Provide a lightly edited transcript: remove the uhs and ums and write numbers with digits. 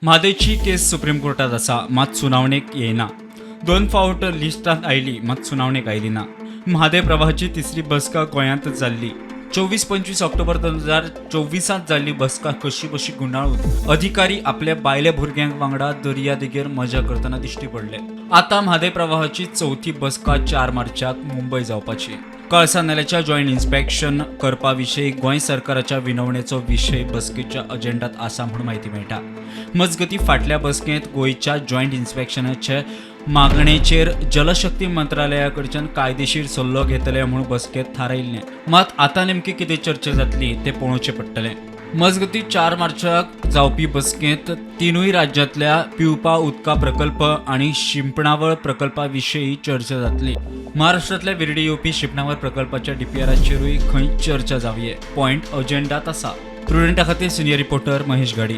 म्हादयची केस supreme कोर्टात आसा, मात सुनावणेक येयना. दोन फावट लिस्टांत आयली, मात सुनावणेक आयली ना. म्हादय प्रवाहाची तिसरी बसका गोंयांत जाल्ली. 24-25 ऑक्टोबर 2024 जाल्ली बसका कशी बशी गुंडाळून अधिकारी आपल्या बायले भुरग्यांक वांगडा दर्या देगेर मजा करतना दिश्टी पडले. आता म्हादय प्रवाहाची चवथी बसका 4 मार्चाक मुंबय जावपाची. कळसा नाल्याच्या जॉयंट इन्स्पेक्शन करपा विशीं गोंय सरकाराच्या विनवणेचो विशय बसकेच्या अजेंडात आसा म्हूण म्हायती मेळटा. मजगती, फाटल्या बसकेंत गोंयच्या जॉयंट इन्स्पेक्शनाचे मागणेचेर जलशक्ती मंत्रालया कडच्यान कायदेशीर सल्लो घेतले म्हूण बसकेंत थारायिल्लें. मात आतां नेमकी कितें चर्चा जातली तें पळोवचें पडटलें. मजगती, 4 मार्चाक जावपी बसकेंत तिनूय राज्यांतल्या पिवपा उदका प्रकल्प आनी शिंपणावळ प्रकल्पा विशीं चर्चा जातली. महाराष्ट्रांतल्या विर्डी येवपी शिंपणावळ प्रकल्पाच्या डीपीआराचेरूय खंय चर्चा जावये, पॉयंट अजेंडात आसा. प्रुडंटा खातीर सिनियर रिपोर्टर महेश घाडी.